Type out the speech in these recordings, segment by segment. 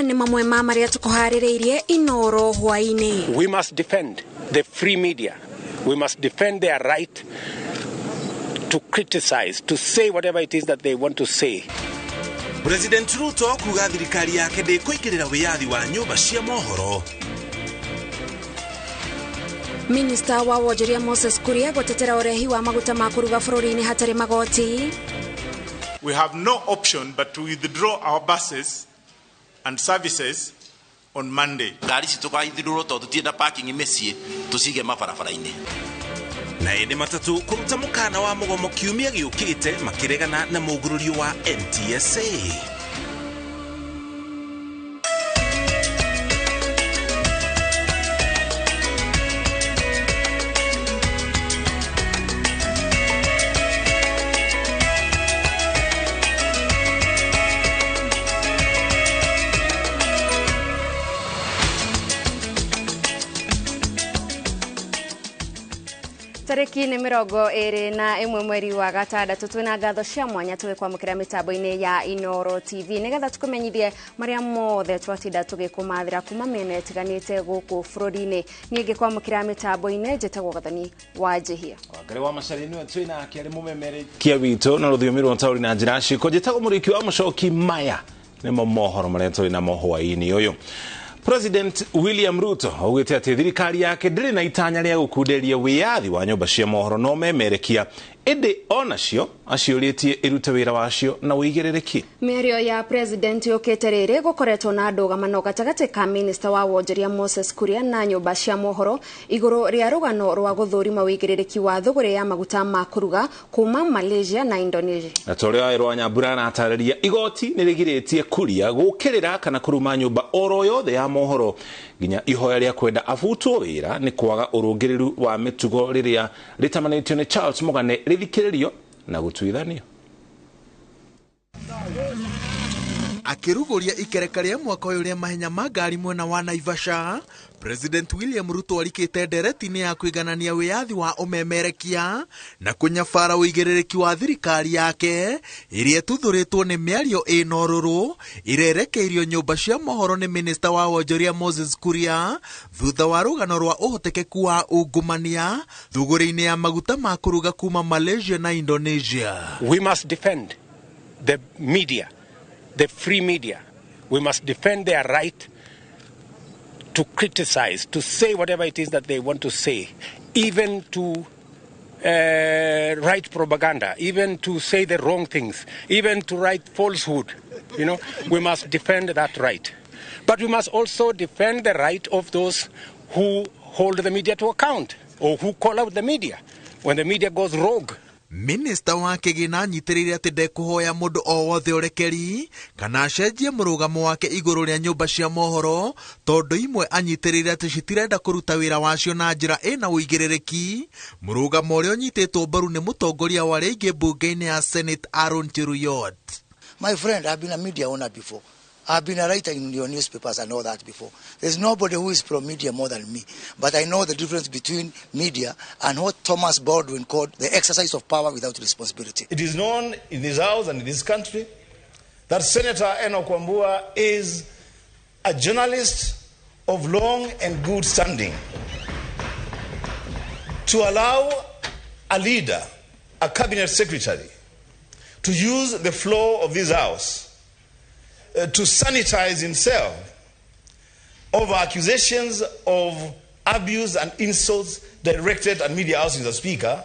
Nĩ mamwe ma marĩa tũkũharĩrĩirie Inoro hwaĩ-inĩ. We must defend the free media. We must defend their right to criticize, to say whatever it is that they want to say. President Ruto kuga thirikari yake ndĩkũingĩrĩra wĩyathi wa nyũmba cia mohoro. Minista wa wonjoria Moses Kuria gũtetera ũrehi wa maguta ma kũruga bũrũri-inĩ hatarĩ magoti. We have no option but to withdraw our buses and services on Monday. Ngari citũ tũkaithirũrwo tondũ tũtirĩ na parking mĩciĩ tũcige mabarabara-inĩ. Na ĩndĩ matatũ kũruta mũkana wa mũgomo kiumia gĩũkĩte makĩregana na mũngũrũrio wa NTSA. Tarĩki nĩ 21 mweri wa gatandatũ, twĩna ngatho cia mwanya tũgĩkwamũkĩra mĩtambo-inĩ ya Inoro TV nĩgetha tũkũmenyithie marĩa mothe twatinda tũgĩkũmathĩra kuma mĩena ĩtiganĩte gũkũ bũrũri-inĩ. Niĩ ngĩkwamũkĩra mĩtambo-inĩ njĩtagwo Gathoni wa Njĩhia. Wangari wa Macharia nĩwe twĩ nake arĩ mũmemerekia witũ na rũthiomi rwa taũri na njĩra ciĩko. Njĩtagwo Mũrĩki wa Mũcoki. Maya nĩmo mohoro marĩa tũrĩ namo hwaĩ-inĩ ũyũ. President William Ruto augĩte atĩ thirikari yake ndĩrĩ na itanya rĩa gũkunderia wĩyathi wa nyũmba cia mohoro no memerekia, ĩndĩ onacio aciũrĩtie ĩrute wĩra wacio na ũigĩrĩrĩki. Mĩario ya president yũkĩte rĩrĩ gũkoretwo na ndũgamano gatagatĩ ka minista wa wonjoria Moses Kuria na nyũmba cia mohoro igũrũ rĩa rũgano rwa gũthũrima ũigĩrĩrĩki wa thũgũrĩ ya maguta ma kũruga kuma Malaysia na Indonesia. Na ta ũrĩa Waĩrwa Nyambura aratarĩria, igoti nĩ rĩgirĩtie Kuria gũkĩrĩra kana kũruma nyũmba oro yothe ya mohoro nginya ihoya rĩa kwenda abutwo wĩra nĩ kwaga ũrũngĩrĩru wa mĩtugo rĩrĩa rĩtamanĩtio nĩ Charles Mũgane rĩthikĩrĩrio na gũtuithanio. Akĩrugũria ikereka rĩa mwaka ũyũ rĩa mahenya ma ngari mwena wa Naivasha, President William Ruto arikĩte ndereti-inĩ ya kũiganania wĩyathi wa ũmemerekia na kũnyabara ũigĩrĩrĩki wa thirikari yake ĩrĩa ĩtuthũrĩtwo nĩ mĩario ĩna ũrũrũ ĩrerekeirio nyũmba cia mohoro nĩ minista wa wonjoria Moses Kuria thutha wa rũgano rwa ũhotekeku wa ungumania thũgũrĩ-inĩ ya maguta ma kũruga kuma Malaysia na Indonesia. We must defend the media, the free media. We must defend their right to criticize, to say whatever it is that they want to say, even to write propaganda, even to say the wrong things, even to write falsehood. You know, we must defend that right. But we must also defend the right of those who hold the media to account or who call out the media when the media goes rogue. Minista wa kĩgĩna anyitĩrĩire atĩ ndekũhoya mũndũ o wothe ũrekeri kana acenjie mũrũgamo wake igũrũ rĩa nyũmba cia mohoro tondũ imwe anyitĩrĩire atĩ citirenda kũruta wĩra wacio na njĩra ĩna ũigĩrĩrĩki, mũrũgamo ũrĩa ũnyitĩtwo mbaru nĩ mũtongoria wa arĩa aingĩ mbunge-inĩ ya Senate Aaron Cheruiyot. My friend, I've been a media owner before. I've been a writer in your newspapers and all that before. There's nobody who is pro-media more than me. But I know the difference between media and what Thomas Baldwin called the exercise of power without responsibility. It is known in this house and in this country that Senator Enoch Wambua is a journalist of long and good standing. To allow a leader, a cabinet secretary, to use the floor of this house to sanitize himself over accusations of abuse and insults directed at media houses, Mr. Speaker,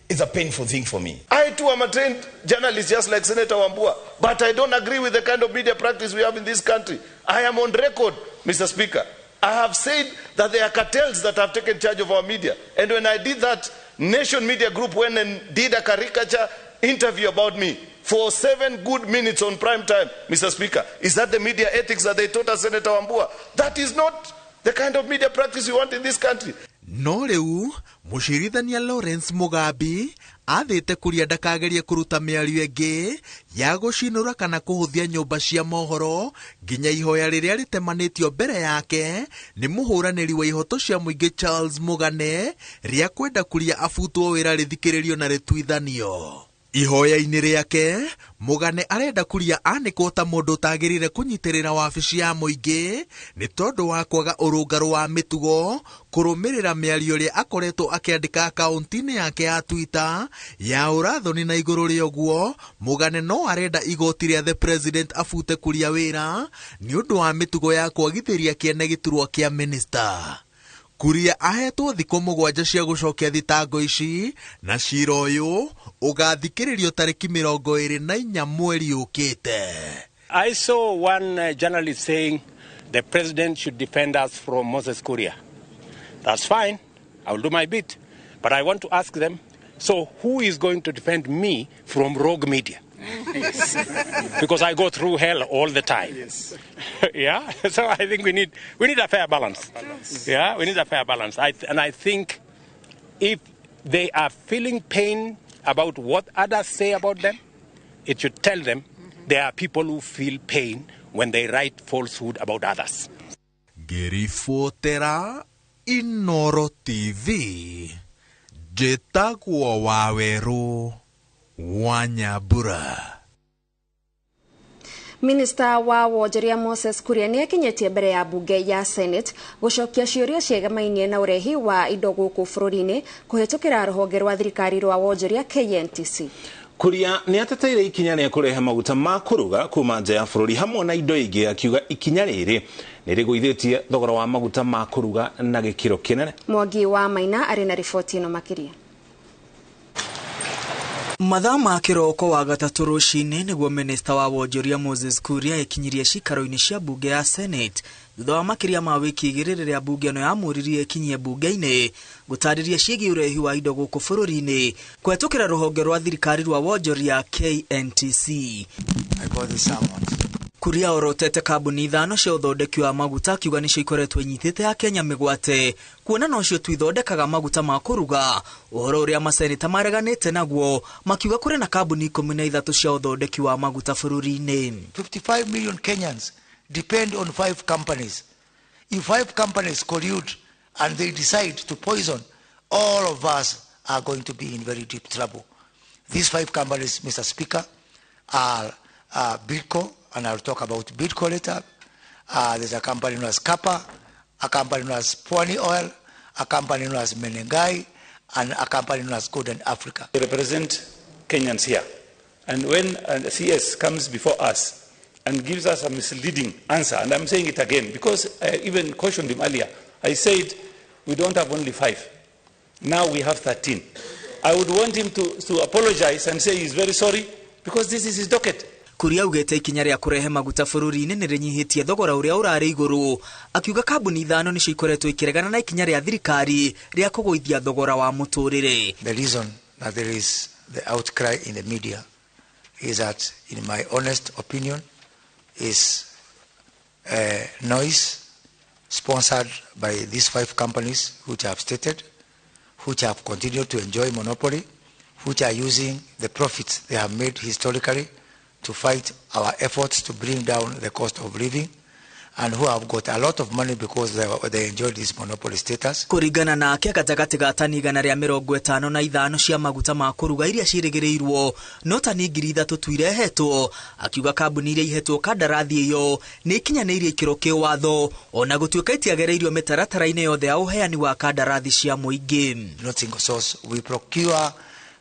is a painful thing for me. I too am a trained journalist, just like Senator Wambua, but I don't agree with the kind of media practice we have in this country. I am on record, Mr. Speaker. I have said that there are cartels that have taken charge of our media. And when I did that, Nation Media Group went and did a caricature interview about me for 7 good minutes on prime time, Mr. Speaker. Is that the media ethics that they taught us, Senator Wambua? That is not the kind of media practice we want in this country. No rĩu mũcirithania Lawrence Mugambi athĩte Kuria ndakagerie kũruta mĩario ĩngĩ ya gũcinũra kana kũhũthia nyũmba cia mohoro nginya ihoya rĩrĩa rĩtemanĩtio mbere yake nĩ mũhũranĩri wa ihoto cia mũingĩ Charles Mũgane rĩa kwenda Kuria abutwo wĩra rĩthikĩrĩrio na rĩtuithanio. Ihoya-inĩ rĩake Mugane arenda Kuria anĩkwo ta mũndũ ũtagĩrĩire kũnyitĩrĩra wabici ya mũingĩ nĩ tondũ wa kwaga ũrũngarũ wa mĩtugo kũrũmĩrĩra mĩario ĩrĩa akoretwo akĩandĩka akaunti-inĩ yake ya Twitter ya ũrathoni. Na igũrũ rĩa ũguo Mugane no arenda igoti rĩa the president abute Kuria wĩra nĩ ũndũ wa mĩtugo ya kwagithĩria kĩene gĩturwa kĩa minister. Kuria ahetwo thikũ 7 cia gũcokia thitango ici na cira ũyũ ũgathikĩrĩrio tarĩki 24 mweri ũkĩte. I saw one journalist saying the president should defend us from Moses Kuria. That's fine. I will do my bit. But I want to ask them, so who is going to defend me from rogue media? Because I go through hell all the time. Yes. Yeah. So I think we need a fair balance. Yeah, we need a fair balance. And I think if they are feeling pain about what others say about them, it should tell them there are people who feel pain when they write falsehood about others. Ngĩribotera Inoro TV, njĩtagwo Wawerũ wa Nyambura. Minista wa wonjoria Moses Kuria nĩ akinyĩtie mbere ya bunge ya Senate gũcokia ciũria ciegemainie na ũrehi wa indo gũkũ bũrũri-inĩ kũhĩtũkĩra rũhonge rwa thirikari rwa wonjoria KNTC. Kuria nĩ ateteire ikinya rĩa kũrehe maguta ma kũruga kuma nja ya bũrũri hamwe na indo ingĩ, akiuga ikinya rĩrĩ nĩ rĩgũithĩtie thogora wa maguta ma kũruga na gĩkĩro kĩnene. Mwangi wa Maina arĩ na riboti ĩno makĩria. Mathaa ma kĩroko wa gatatũ rũcinĩ nĩguo minista wa wonjoria Moses Kuria ekinyirie cikaro-inĩ cia bunge ya Senate thutha wa makĩria ma wiki 2 rĩrĩa bunge ĩno yamũririe ĩkinyie bunge-inĩ gũtarĩria ciĩgiĩ ũrehi wa indo gũkũ bũrũri-inĩ kũhetũkĩra rũhonge rwa thirikari rwa wonjoria KNTC. Kuria orotete kambuni 5 cia ũthondeki wa maguta akiuga nĩcio ikoretwo inyitĩte Akenya mĩgwate kuona nocio tu ithondekaga maguta ma kũruga, ũhoro ũrĩa maseneta mareganĩte naguo makiuga kũrĩ na kambuni 13 cia ũthondeki wa maguta bũrũri-inĩ. 55 million Kenyans depend on 5 companies. If 5 companies collude and they decide to poison, all of us are going to be in very deep trouble. These 5 companies, Mr. Speaker, are Bidco, and I'll talk about Bidco later. There's a company known as Kappa, a company known as Pwani Oil, a company known as Menengai, and a company known as Golden Africa. We represent Kenyans here. And when a CS comes before us and gives us a misleading answer, and I'm saying it again because I even cautioned him earlier, I said we don't have only 5. Now we have 13. I would want him to apologize and say he's very sorry because this is his docket. Kuria augĩte ikinya rĩa kũrehe maguta bũrũri-inĩ nĩ rĩnyihĩtie thogora ũrĩa ũrarĩ igũrũ, akiuga kambuni 5 nĩcio ikoretwo ikĩregana na ikinya rĩa thirikari rĩa kũgũithia thogora wa mũtũrĩre. The reason that there is the outcry in the media is that, in my honest opinion, is noise sponsored by these 5 companies which I have stated, which have continued to enjoy monopoly, which are using the profits they have made historically to fight our efforts to bring down the cost of living, and who have got a lot of money because they enjoy this monopoly status. Kũringana nake gatagatĩ ga tani 155 cia maguta ma kũruga iria ciĩrĩgĩrĩirwo no tani 3,000 tu irehetwo, akiuga kambuni iria ihetwo kandarathi ĩyo nĩ ikinyanĩirie ikĩro kĩwatho ona gũtuĩka itiagereirio mĩtaratara-inĩ yothe ya ũheani wa kandarathi cia mũingĩ. Not single source. We procure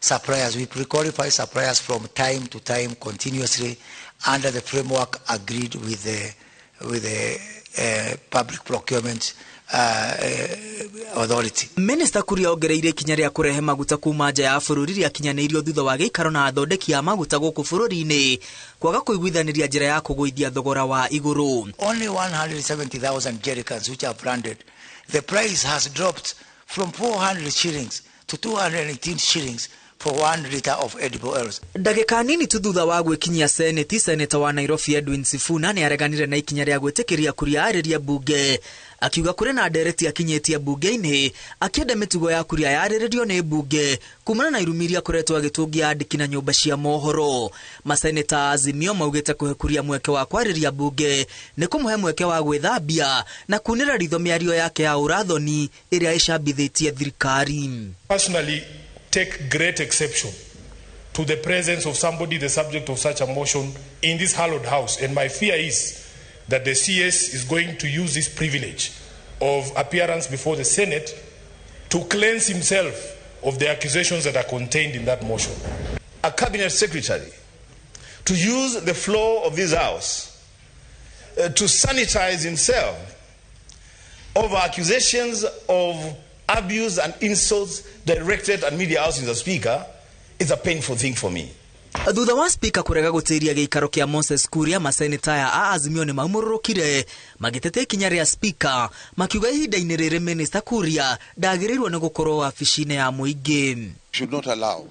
suppliers, we pre-qualify suppliers from time to time continuously under the framework agreed with the public procurement authority. Minister Kuria ongereire ikinya rĩa kũrehe maguta kuma nja ya bũrũri rĩakinyanĩirio thutha wa gĩikaro na athondeki a maguta gũkũ bũrũri-inĩ kwaga kũiguithanĩria njĩra ya kũgũithia thogora wa igũrũ. Only 170,000 jerrycans which are branded. The price has dropped from 400 shillings to 218 shillings for 1 liter of edible oils. Ndagĩka nini tu thutha wa gwĩkinyia Senate, Seneta wa Nairobi Edwin Sifuna nĩ areganire na ikinya rĩa gwĩtĩkĩria Kuria arĩrie bunge, akiuga kũrĩ na ndereti akinyĩtie bunge-inĩ akĩenda mĩtugo ya Kuria yarĩrĩrio nĩ bunge kumana na irumi iria akoretwo agĩtũngia andĩki na nyũmba cia mohoro. Maseneta Azimio maugĩte kũhe Kuria mweke wa kwarĩria bunge nĩ kũmũhe mweke wa gwĩthambia na kunĩra ritho mĩario yake ya ũrathoni ĩrĩa ĩcambithĩtie thirikari. Personally, take great exception to the presence of somebody, the subject of such a motion, in this hallowed house. And my fear is that the CS is going to use this privilege of appearance before the Senate to cleanse himself of the accusations that are contained in that motion. A cabinet secretary to use the floor of this house to sanitize himself over accusations of abuse and insults directed at media house, Mr. Speaker, is a painful thing for me. Thutha wa spika kurega gutiria giikaro kia Moses Kuria, maseneta aya a Azimio ni maumururukire magitete ikinya ria spika makiuga ihinda-inĩ rĩrĩ Minister Kuria ndagĩrĩirwo nĩ gũkorwo wabici-inĩ ya mũingĩ. Should not allow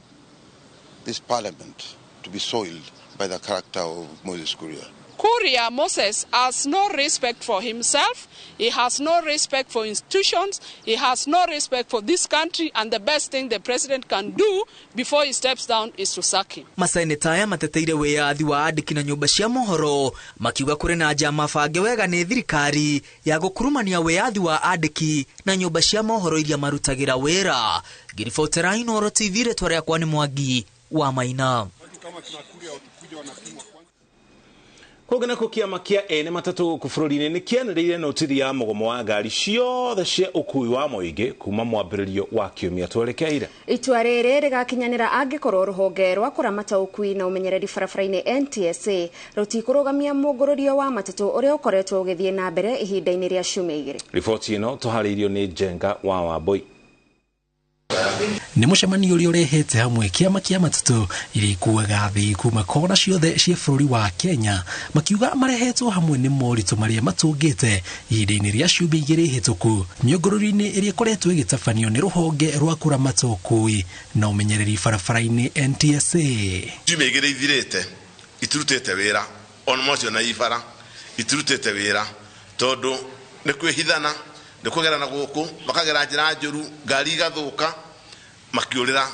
this parliament to be soiled by the character of Moses Kuria. Kuria Moses has no respect for himself, he has no respect for institutions, he has no respect for this country, and the best thing the president can do before he steps down is to sack him. Maseneta aya mateteire wĩyathi wa andĩki na nyũmba cia mohoro makiuga kũrĩ na njama bange wega nĩ thirikari ya gũkurumania wĩyathi wa andĩki na nyũmba cia mohoro iria marutagĩra wĩra. Ngiribotera Inooro TV, rĩtwa rĩakwa nĩ Mwangi wa Maina. Kũngĩ nako kĩama kĩa ene matatũ gũkũ bũrũri-inĩ nĩ kĩanĩrĩire notithi ya mũgomo wa ngari ciothe cia ũkui wa mũingĩ kuma mwambĩrĩrio wa kiumia twerekeire. Itua rĩrĩ rĩgakinyanĩra angĩkorwo rũhonge rwa kũramata ũkui na ũmenyereri barabara-inĩ NTSA rũtikũrũgamia mũngũrũrio wa matatũ ũrĩa ũkoretwo ũgĩthiĩ na mbere ihinda-inĩ rĩa ciumia igĩrĩ. Riboti ĩno tũharĩirio nĩ Njenga wa Wambui. Nĩ mũcemanio ũrĩa ũrehete hamwe kĩama kĩa matatũ iria ikuaga thĩ kuma kona ciothe cia bũrũri wa Kenya makiuga marehetwo hamwe nĩ moritũ marĩa matũngĩte ihinda-inĩ rĩa ciumia igĩrĩ hĩtũku mĩũngũrũrio-inĩ ĩrĩa ĩkoretwo ĩgĩtabanio nĩ rũhonge rwa kũramata ũkui na ũmenyereri barabara-inĩ NTSA. Ciumia igĩrĩ ithirĩte itirutĩte wĩra ona macio na ibara itirutĩte wĩra tondũ nĩ kwĩhithana nĩ kũgerana gũkũ makagera njĩra njũru ngari igathũka makiurira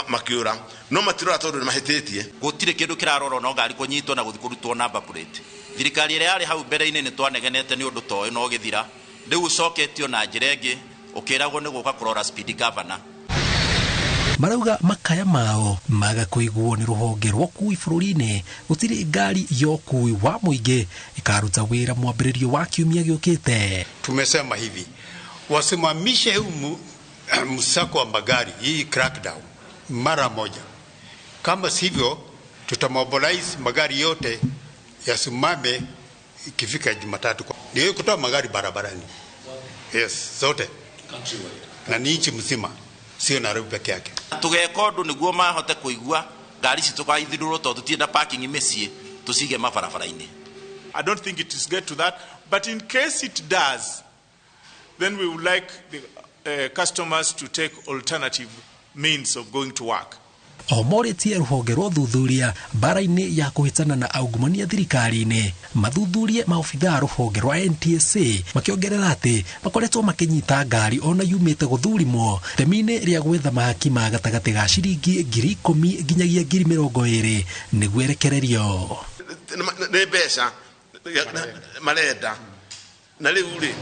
makiura no matirora tondu ni mahititie gutire kindu kirarorwo no ngari kunyitwo na guthi kurutwo number plate. Thirikari ĩrĩa yarĩ hau mbere-inĩ nĩ twanegenete nĩ ũndũ toĩ no gĩthira rĩu ũcoketio na njĩra ĩngĩ ũkĩragwo nĩ gũka kũrora speed governor. Marauga makaya mao maga kũiguo nĩ rũhonge rwa ũkui bũrũri-inĩ gũtirĩ ngari ya ũkui wa mũingĩ ĩkaruta wĩra mwambĩrĩrio wa kiumia gĩũkĩte. Tumesema hivi wasimamishe huu msako wa magari hii crackdown mara moja, kama sivyo tutamobilize magari yote yasimame ikifika Jumatatu. Ni kutoa magari barabarani, yes, zote na ni nchi mzima, sio Nairobi peke yake. Tugeka undu niguo mahote kuigua ngari citũ tũkaithirũrwo tondũ tutienda parking mĩciĩ tũcige mabarabara-inĩ. I don't think it is get to that, but in case it does, then we would like the customers to take alternative means of going to work. O morĩtie rũhonge rwa ũthuthuria mbara-inĩ ya kũhĩtana na aungumania thirikari-inĩ mathuthurie maobithaa rũhonge rwa NTSA makĩongerera atĩ makoretwo makĩnyita ngari ona yumĩte gũthurimwo temi-inĩ rĩa gwetha mahaki ma gatagatĩ ga ciringi 10,000 nginyagia 20,000 nĩguo ĩrekererio. Nĩ mbeca marenda na rĩu rĩ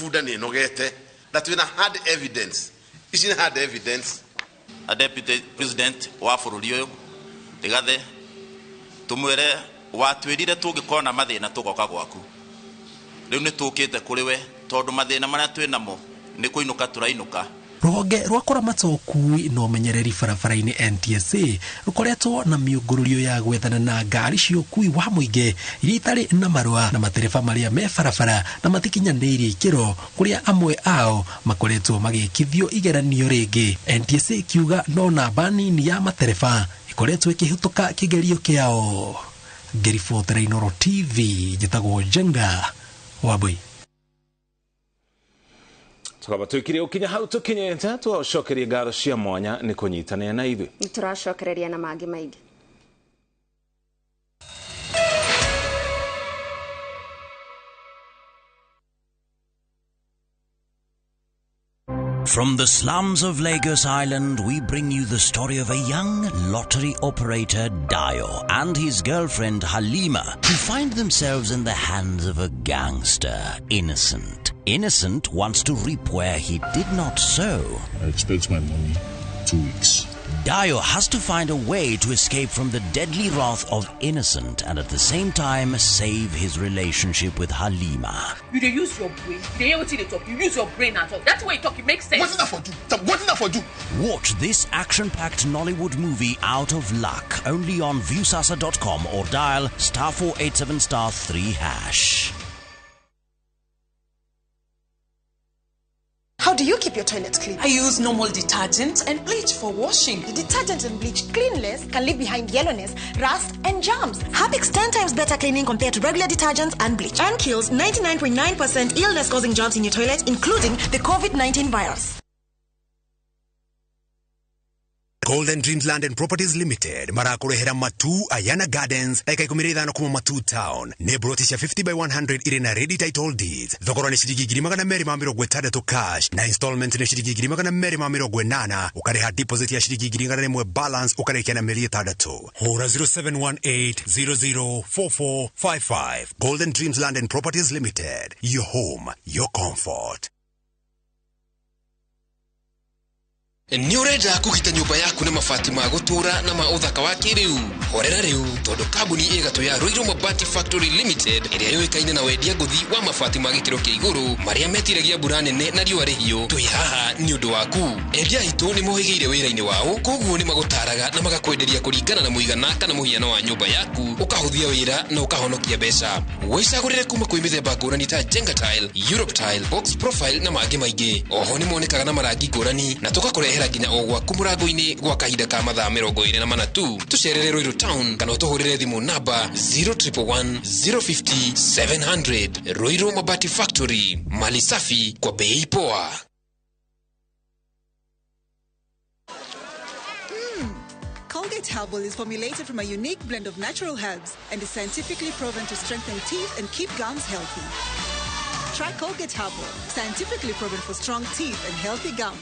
bunda nĩ ĩnogete na twĩna hard evidence, ici nĩ hard evidence. A deputy president wa bũrũri ũyũ Rigathi tumwĩre watwĩrire tũngĩkorwo na mathĩna tũgoka gwaku, rĩu nĩ tũkĩte kũrĩ we tondũ mathĩna marĩa twĩ namo nĩ kũinũka tũrainũka. Rũhonge rwa kũramata ũkui na ũmenyereri barabara-inĩ NTSA rũkoretwo na mĩũngũrũrio ya gwethana na ngari cia ũkui wa mũingĩ iria itarĩ na marũa na matereba marĩa me barabara na matikinyanĩirie ikĩro kũrĩa amwe ao makoretwo magĩkithio igeranio rĩngĩ. NTSA ikiuga no namba nini ya matereba ĩkoretwo ĩkĩhĩtũka kĩgerio kĩao. Ngĩribotera Inooro TV, njĩtagwo Njenga Wambui. Tukaba twikire ukinya hau tukinyete twacokerie ngatho cia mwanya nĩ kũnyitanĩra na ithuĩ. Nĩtũracokereria na mangĩ maingĩ. From the slums of Lagos Island, we bring you the story of a young lottery operator, Dio, and his girlfriend, Halima, who find themselves in the hands of a gangster, Innocent. Innocent wants to reap where he did not sow. I expect my money 2 weeks. Dayo has to find a way to escape from the deadly wrath of Innocent and at the same time save his relationship with Halima. You dey use your brain. You dey hear wetin dey talk. You use your brain at all. That's why you talk. It makes sense. What's that for do? What's that for do? Watch this action-packed Nollywood movie Out of Luck only on Viusasa.com or dial *487*3#. How do you keep your toilet clean? I use normal detergent and bleach for washing. The detergent and bleach clean less can leave behind yellowness, rust, and germs. Harpic's 10 times better cleaning compared to regular detergents and bleach, and kills 99.9% illness-causing germs in your toilet, including the COVID-19 virus. Golden Dreams Land and Properties Limited marakurehera Matu Ayana Gardens eka 15 kuma Matu Town ne broti cia 50 by 100 iri na ready title deeds. Thogora ni ciringi 260 cash na installment ni ciringi 280, ukariha deposit ya ciringi 100 balance ukarikia na mĩeri 6. Hura 0718004455. Golden Dreams Land and Properties Limited, your home, your comfort. Nĩ ũrenda kũgita nyũmba yaku na mabati ma gũtũũra na ma ũthaka wa kĩrĩu? Horera rĩu tondũ kambuni ĩgatũ ya Ruiru Mabati Factory Limited ĩrĩa yũĩkaine na wendia ngũthi wa mabati ma gĩkĩro kĩa igũrũ marĩa metiragia mbura nene na riũa rĩhiũ, twĩ haha nĩ ũndũ waku. Endia aitũ nĩ mohĩgĩire wĩra-inĩ wao, koguo nĩ magũtaraga na magakwenderia kũringana na mũigana kana mũhiano wa nyũmba yaku, ũkahũthia wĩra na ũkahonokia mbeca. Wĩcagũrĩre kuma kwĩ mĩthemba ngũrani ta Jenga Tile, Europe Tile, Box Profile na mangĩ maingĩ. Oho nĩ monekaga na marangi ngũrani na tũgakũrehera nginya o gwaku mũrango-inĩ gwa kahinda ka mathaa 24 tu. Tũcerere Ruiru Town kana ũtũhũrĩre thimũ namba 0111 050 700. Ruiru Mabati Factory, mali safi kwa bei poa. Colgate Herbal is formulated from a unique blend of natural herbs and is scientifically proven to strengthen teeth and keep gums healthy. Try Colgate Herbal, scientifically proven for strong teeth and healthy gums.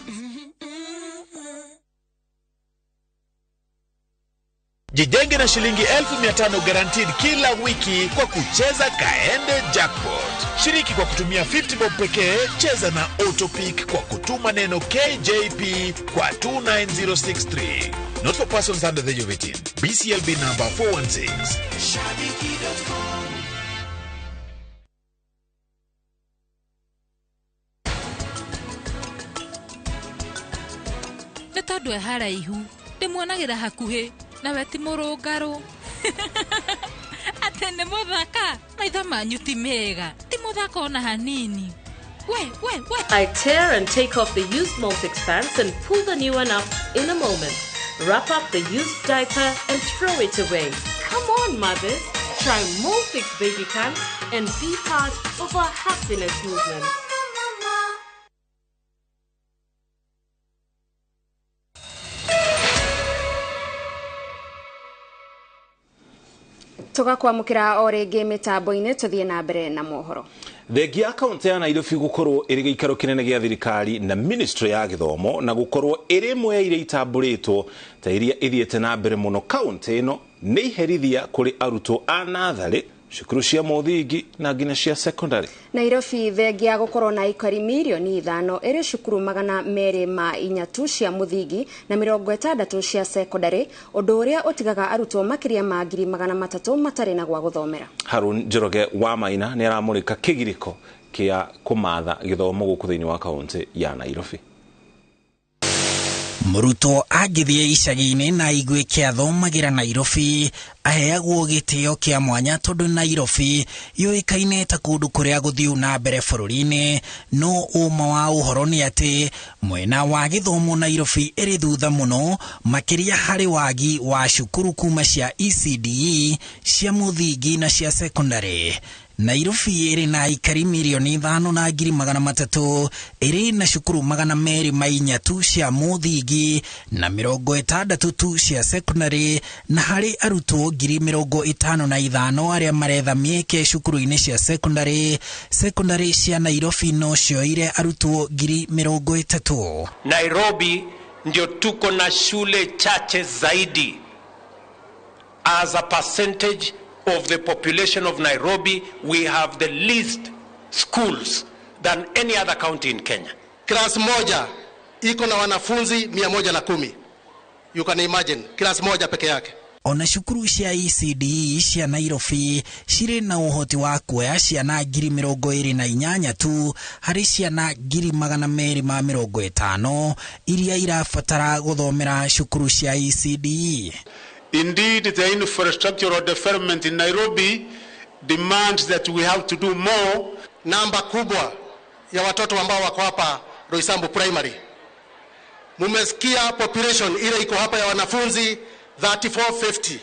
Jijenge na shilingi 1500 guaranteed kila wiki kwa kucheza Kaende Jackpot. Shiriki kwa kutumia 50 bob pekee, cheza na Autopick kwa kutuma neno KJP kwa 29063. Not for persons under the age of 18. BCLB number 416. Shabiki.com. Nĩ tondũ e haraihu, ndĩmuonagĩra hakuhĩ nawe ti mũrũngarũ. Atĩ nĩ mũthaka, maitho manyu ti mega, ti mũthaka ona hanini. We. I tear and take off the used Molfix pants and pull the new one up in a moment. Wrap up the used diaper and throw it away. Come on, mothers. Try Molfix baby pants and be part of our happiness movement. Tugakwamukira o rĩngĩ mĩtambo-inĩ tũthiĩ na mbere na mohoro. Thengia kaunti ya Nairobi gukorwo ĩrĩ gĩikaro kĩnene gĩa thirikari na ministry ya gĩthomo na gukorwo ĩrĩ ĩmwe ya iria itambũrĩtwo ta iria ithiĩte na mbere mũno kaunti ĩno nĩ iherithia kũrĩ arutwo a natharĩ, cukuru cia mũthingi na nginya cia secondary. Nairobi thengia gukorwo na aikari mirioni 5 ĩrĩ cukuru 204 tu cia mũthingi na 60 cia secondary, ũndũ ũrĩa ũtigaga arutwo makĩria ma 300,000 matarĩ na gwa gũthomera. Harun Njoroge wa Maina nĩ aramũrĩka kĩgirĩko kĩa kũmatha gĩthomo gũkũ thĩinĩ wa kaunti ya Nairobi. Mũrutwo angĩthiĩ icagi-inĩ na aiguĩke athomagĩra Nairobi aheagwo gĩtĩo kĩa mwanya tondũ Nairobi yũĩkaine ta kũndũ kũrĩa gũthiu na mbere bũrũri-inĩ. No ũma wa ũhoro nĩ atĩ mwena wa gĩthomo Nairobi ĩrĩ thutha mũno makĩria harĩ wagi wa cukuru kuma cia ECDE, cia mũthingi na cia secondary. Nairobi ĩrĩ na aikari mirioni 5,300,000 ĩrĩ na cukuru 204 tu cia mũthingi na 60 tu cia secondary, na harĩ arutwo 55,000 arĩa maretha mĩeke cukuru-inĩ cia secondary. Secondary cia Nairobi no cioire arutwo 30,000. Nairobi ndio tuko na shule chache zaidi as a percentage of the population of Nairobi. We have the least schools than any other county in Kenya. Class moja iko na wanafunzi 110. You can imagine, class moja peke yake. Ona cukuru cia ECDE cia Nairobi cirĩ na ũhoti wa kuoya ciana 28,000 tu harĩ ciana 250,000 iria irabatara gũthomera cukuru cia ECDE. Indeed, the infrastructural development in Nairobi demands that we have to do more. Namba kubwa ya watoto ambao wako hapa Roysambu Primary. Mumesikia population ile iko hapa ya wanafunzi 3450,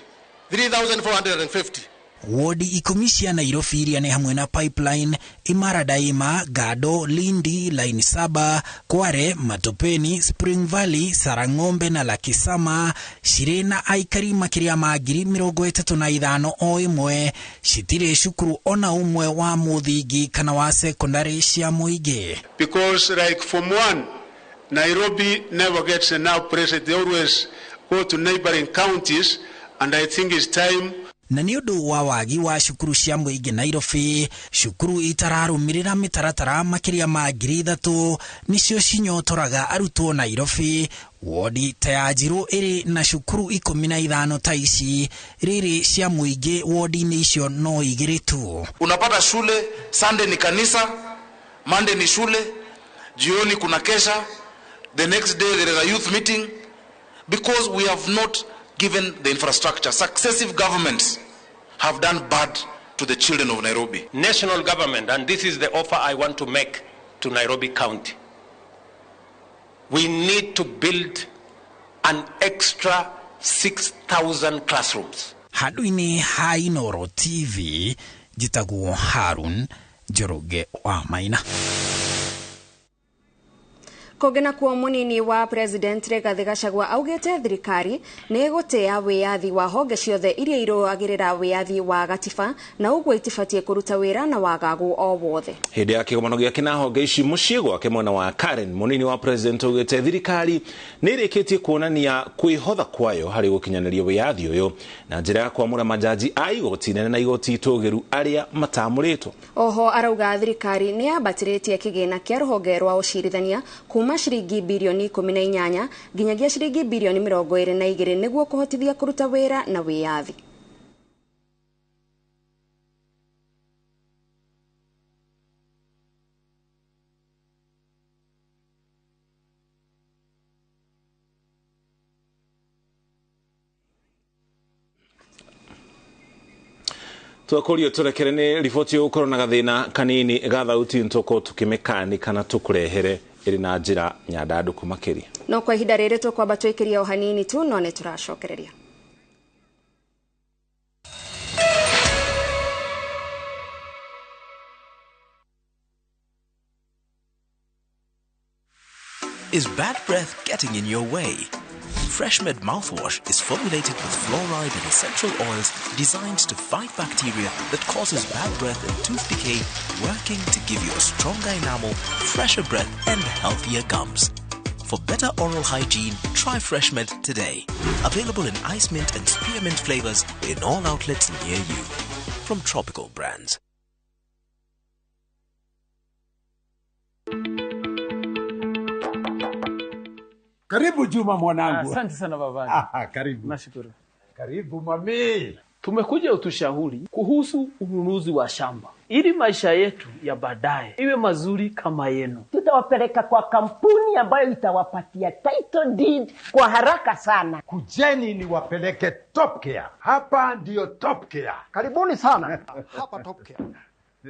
3450. Wodi 10 cia Nairobi iria nĩ hamwe na Pipeline, Imara Daima, Gado, Lindi, Line 7, Kware, Matopeni, Spring Valley, Sarang'ombe na Lakisama cirĩ na aikari makĩria ma 35,000 o ĩmwe, citirĩ cukuru ona ũmwe wa mũthingi kana wa sekondari cia mũingĩ. Because like form 1, Nairobi never gets enough pressure. They always go to neighboring counties, and I think it's time. Na nĩ ũndũ wa wagi wa cukuru cia mũingĩ Nairobi, cukuru itararũmĩrĩra mĩtaratara makĩria ma 3,000 nĩcio cinyotoraga arutwo Nairobi. Wodi ta ya Njirũ ĩrĩ na cukuru 15 ta ici, rĩrĩ cia mũingĩ wodi-inĩ icio no 2 tu. Unapata shule Sunday ni kanisa, Monday ni shule, jioni kuna kesha, the next day there is a youth meeting, because we have not given the infrastructure. Successive governments have done bad to the children of Nairobi. National government, and this is the offer I want to make to Nairobi County. We need to build an extra 6,000 classrooms. Handũ-inĩ ha Inooro TV, njĩtagwo Harun Njoroge wa Maina. Kũngĩ nakuo mũnini wa President Rigathi Gachagua augĩte thirikari nĩ ĩgũtĩa wĩyathi wa honge ciothe iria irũagĩrĩra wĩyathi wa gatiba na ũguo itibatiĩ kũruta wĩra na wagagu o wothe. Hĩndĩ ya kĩgomano gĩake na honge ici mũciĩ gwake mwena wa Karen, mũnini wa President augĩte thirikari nĩ ĩrĩkĩtie kuonania kwĩhotha kwayo harĩ gũkinyanĩria wĩyathi ũyũ na njĩra ya kwamũra majaji a igoti nene na igoti itũgĩru arĩa matamũrĩtwo. Oho arauga thirikari nĩ yambatĩrĩtie kĩgĩna kĩa rũhonge rwa ũcirithania kuma ciringi birioni 18 nginyagia ciringi birioni 22 nĩguo kũhotithia kũruta wĩra na wĩyathi. Twakorio turekere nĩ riboti ũgũkorwo na gathĩna kanini ga thauti ntũkorwo tũkĩmĩkanika na tũkũrehere ĩrĩ na njĩra nyandandũku makĩria. No kwa ihinda rĩrĩ tũkwamba twĩkĩria o hanini tu no nĩ tũracokereria. Is bad breath getting in your way? FreshMed mouthwash is formulated with fluoride and essential oils designed to fight bacteria that causes bad breath and tooth decay, working to give you a stronger enamel, fresher breath, and healthier gums. For better oral hygiene, try FreshMed today. Available in ice mint and spearmint flavors in all outlets near you. From Tropical Brands. Karibu Juma mwanangu. Asante sana babangu. Karibu. Nashukuru. Karibu mami. Tumekuja utushauri kuhusu ununuzi wa shamba ili maisha yetu ya baadaye iwe mazuri kama yenu. Tutawapeleka kwa kampuni ambayo itawapatia title deed kwa haraka sana. Kujeni niwapeleke Top Care. Hapa ndio Top Care. Karibuni sana. Hapa Top Care.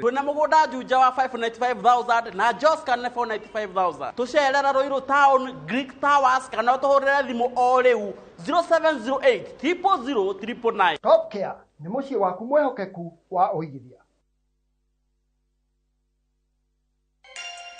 Twina mugunda Juja wa 595,000 na Joska na 495,000. Tucerera Ruiru Town, Greek Towers kana utuhurire thimu o riu 0708 000 999. Top Care ni muciĩ waku mwehokeku wa ũigithia.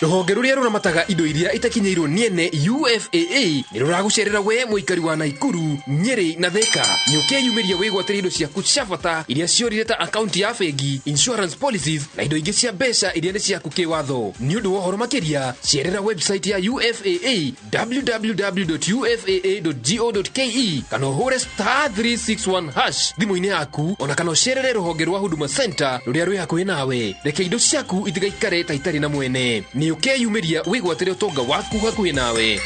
Rũhonge rũrĩa rũramataga indo iria itakinyĩirwo nĩ ene UFAA nĩ rũragũcerera we mũikari wa Naikuru, Nyeri na Thika. Nĩ ũkeyumĩria wĩgwatĩre indo ciaku cia bata iria ciorire ta akaunti ya bengi, insurance policies na indo ingĩ cia mbeca iria nĩ ciaku kĩwatho. Nĩ ũndũ wa ũhoro makĩria, cerera website ya UFAA www.ufaa.go.ke kana ũhũre *361# thimũ-inĩ yaku, ona kana ũcerere rũhonge rwa Huduma Center rũrĩa rwĩ hakuhĩ nawe. Reke indo ciaku itigaikare ta itarĩ na mwene. Nĩ ũkeyumĩria wĩgwatĩre ũtonga waku hakuhĩ nawe.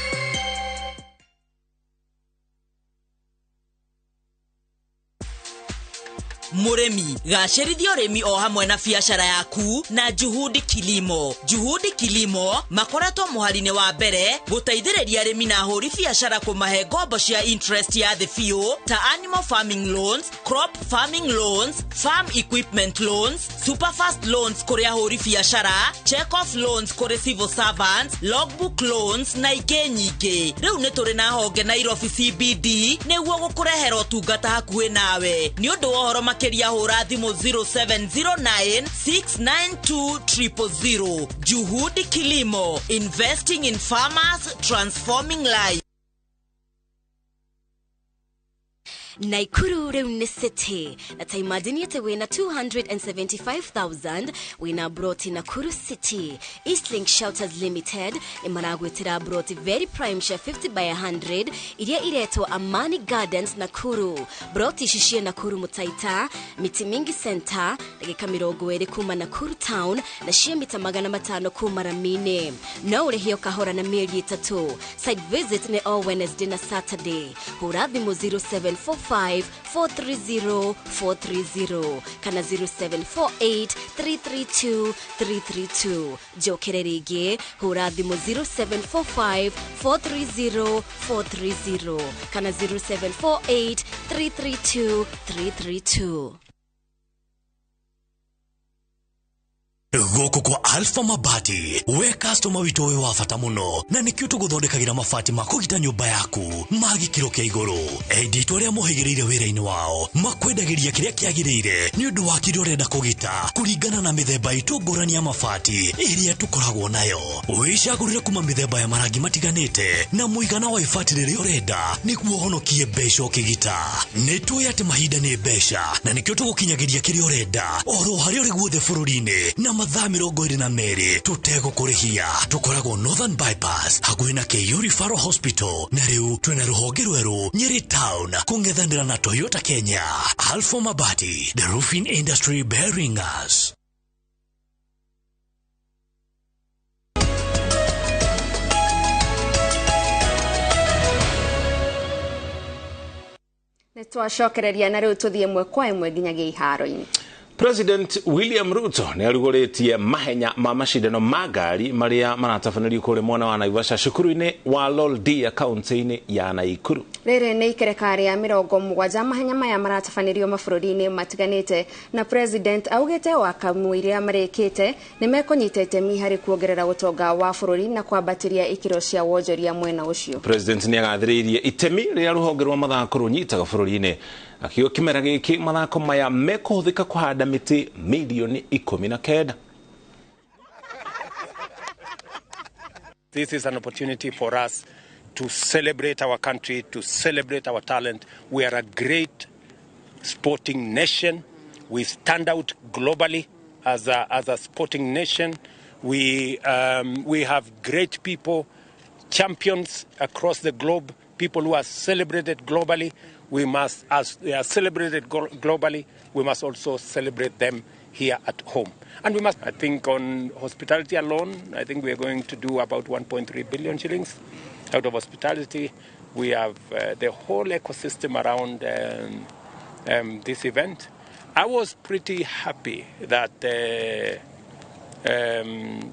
Mũrĩmi, gacĩrithia ũrĩmi o hamwe na biacara yaku na Juhudi Kilimo. Juhudi Kilimo makoretwo mũhari-inĩ wa mbere gũteithĩrĩria arĩmi na ahũri biacara kũmahe ngombo cia interest ya thĩ biũ ta animal farming loans, crop farming loans, farm equipment loans, superfast loans kũrĩ ahũri biacara, check off loans kũrĩ civil servants, logbook loans na ingĩ nyingĩ. Rĩu nĩ tũrĩ na honge Nairobi CBD nĩguo gũkũrehera ũtungata hakuhĩ nawe. Nĩ ũndũ wa ũhoro makĩria hũra thimũ 0709 692 000. Juhudi Kilimo, investing in farmers, transforming lives. Naikuru rĩu nĩ city na ta imagine atĩ wĩna 275,000 wĩna broti Nakuru City. Eastlink Shelters Limited nĩ maragwĩtĩra broti very prime cia 50 by 100 iria iretwo Amani Gardens Nakuru. Broti ici ciĩ Nakuru Mutaita, Miti Mingi Center, ndagĩka 20 kuma Nakuru Town na ciĩ mita 500 kuma Ramine. No ũrĩhio kahora na mĩeri 3. Site visit nĩ o Wednesday na Saturday. Hũra thimũ 0745 430 430 kana 0748 332 332. Njokere rĩngĩ, hũra thimũ 0745 430 430 kana 0748 332 332. Gũkũ kwa Alpha Mabati, we customer witũ wĩ wa bata mũno na nĩkĩo tũgũthondekagĩra mabati ma kũgita nyũmba yaku ma gĩkĩro kĩa igũrũ. Endia itũ arĩa mohĩgĩrĩire wĩra-inĩ wao makwendagĩria kĩrĩa kĩagĩrĩire nĩ ũndũ wa kĩrĩa ũrenda kũgita kũringana na mĩthemba itũ ngũrani ya mabati ĩrĩa tũkoragwo nayo. Wĩcagũrĩre kuma mĩthemba ya marangi matiganĩte na mũigana wa ibati rĩrĩa ũrenda nĩguo ũhonokie mbeca ũkĩgita. Nĩ tũĩ atĩ mahinda nĩ mbeca na nĩkĩo tũgũkinyagĩria kĩrĩa ũrenda oro harĩa ũrĩ guothe bũrũri-inĩ na mathaa 22 tũtegũkũrĩhia. Tũkoragwo Northern Bypass hakuhĩ na KU Referral Hospital na rĩu twĩna rũhonge rwerũ Nyeri Town kũng'ethanĩra na Toyota Kenya. Alpha Mabati, the roofing industry bearing us. Nĩ twacokereria na rĩu tũthiĩ ĩmwe kwa ĩmwe nginyagia iharo-inĩ. President William Ruto nĩ arugũrĩtie mahenya ma macindano ma ngari marĩa maratabanĩrio kũrĩa mwena wa Naivasha cukuru-inĩ wa Loldia kaunti-inĩ ya Naikuru. Rĩrĩ nĩ ikereka rĩa 70 mahenya maya maratabanĩrio mabũrũri-inĩ matiganĩte na President augĩte wakamũiria marĩkĩte nĩ mekũnyita itemi harĩ kuongerera ũtonga wa bũrũri na kwambatĩria ikĩro cia wonjoria mwena ũcio. President nĩ agathĩrĩirie itemi rĩrĩa rũhonge rwa mathako rũnyitaga bũrũri-inĩ akiuga kĩmera gĩkĩ mathako maya mekũhũthĩka kũhanda mĩtĩ milioni 19. This is an opportunity for us to celebrate our country, to celebrate our talent. We are a great sporting nation. We stand out globally as a sporting nation. We have great people, champions across the globe, people who are celebrated globally. We must, as they are celebrated globally, we must also celebrate them here at home. And we must, I think on hospitality alone, I think we are going to do about 1.3 billion shillings out of hospitality. We have the whole ecosystem around this event. I was pretty happy that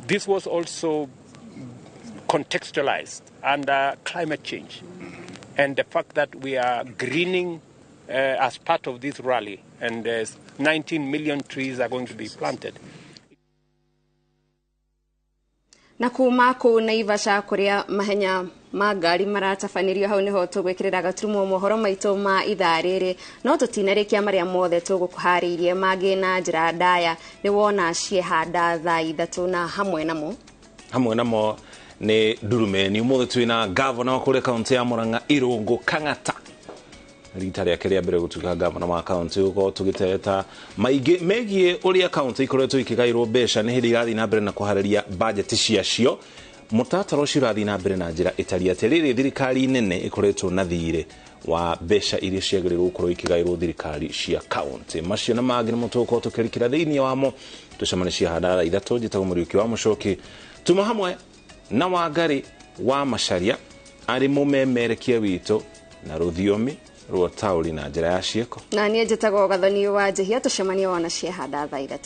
this was also contextualized under climate change and the fact that we are greening as part of this rally, and 19 million trees are going to be planted. Na kuma kũu Naivasha kũrĩa mahenya ma ngari maratabanĩrio hau nĩho tũgwĩkĩrĩra gaturumo mohoro maitũ ma ithaa rĩrĩ, no tũtinarĩkia marĩa mothe tũgũkũharĩirie mangĩ na njĩra ndaya nĩ wona ciehanda thaa 3 na hamwe namo nĩ ndurumeni. Ũmũthĩ twĩna gavana wa kũrĩa kaunti ya Murang'a Irũngũ Kang'ata, rita rĩake rĩa mbere gũtuĩka gavana wa kaunti, gũkorwo tũgĩtereta maingĩ megiĩ ũrĩa kaunti ikoretwo ikĩgaĩrwo mbeca nĩ hĩndĩ irathiĩ na mbere na kũharĩria bajeti ciacio. Mũtaratara ũcio ũrathiĩ na mbere na njĩra ĩtariĩ atĩ rĩrĩ thirikari nene ĩkoretwo na thirĩ wa mbeca iria ciagĩrĩirwo gũkorwo ikĩgaĩrwo thirikari cia kaunti. Macio na mangĩ nĩmo tũgũkorwo tũkĩrikĩra thĩinĩ wamo. Tũcemanie ciahanda thaa 3. Njĩtagwo Mũriũki wa Mũcoki, tuma hamwe na Wangari wa Macharia arĩ mũmemerekia witũ na rũthiomi Rwa taũri na njĩra ya ciĩko. Na niĩ njĩtagwo Gathoni wa Njĩhia, tũcemanie wona ciehanda thaa 3.